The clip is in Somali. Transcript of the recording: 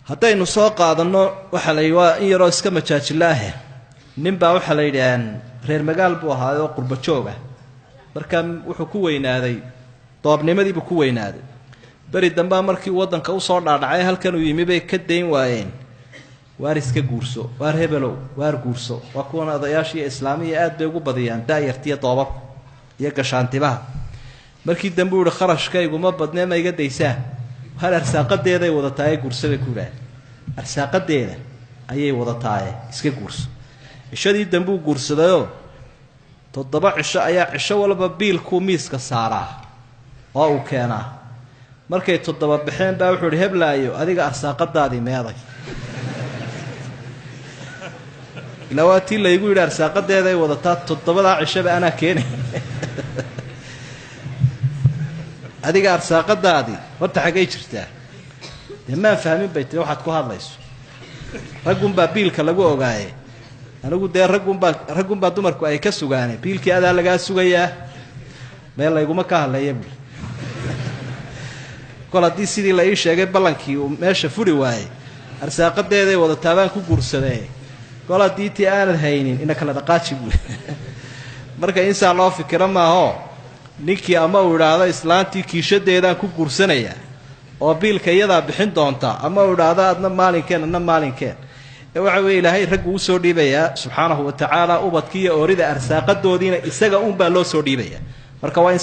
Haddaynu soo qaadanno, waxaa la yidhi waa in yaroo iska majaajilo ahe. Ninbaa waxaa la yidhi reer magaal buu ahaayoo qurbo joog ah. Markaa wuxuu ku weynaaday doobnimadiibuu ku weynaaday. Beri dambaa markii waddanka usoo dhaadhacay halkan uu yimi bay ka dayn waayeen, waar iska guurso, waar hebelow, waar guurso. Waa kuwan odayaashiiyo islaamiya aad bay ugu badiyaan daayartiiyo doobabka iyo gashaantibaha. Markii dambe u yihi kharashkayguma badnee, ma iga daysaan? Hal arsaaqadeeday wadataaye guurso bay ku yidhaaheen. Arsaaqadeeda ayay wadataaye iska guurso. Cishadii dambuu guursadayoo 7 cisho ayaa cisho walba biilkuu miiska saaraa oo uu keenaa. Markay 7 baxeen baa wuxuu ihi heblaayo, adiga arsaaqadaadii meeday. Ilaa waa tii laygu yidhi arsaaqadeeday wadataa, 7daa cishaba anaa keenay. Adiga arsaaqadaadii horta xaggay jirtaa? Dee maan fahmin bay tiri waxaad ku hadlayso. Raggunbaa biilka lagu ogaaye, anigu dee raggunbaa dumarku ay ka sugaane, biilkii adaa lagaa sugayaa, meel layguma ka hadleeya buuli. Kol haddii sidii la ii sheegay ballankii uu meesha furi waayey, arsaaqadeeday wadataabaan ku guursadee, kol haddii tii aanad haynin ina kala dhaqaaji buuli. Marka insaa loo fikiro maahoo, ninkii ama uu idhaahdo islaantii kiishadeedaan ku guursanayaa oo biilka iyadaa bixin doonta, ama uu idhaahdo adna maalinkeen adna maalinkeen. Ee waxa weeye ilaahay raggu usoo dhiibayaa subxaanahu wa tacaala ubadkiiyo oorida arsaaqadoodiina isaga uunbaa loo soo dhiibaya. Marka waa in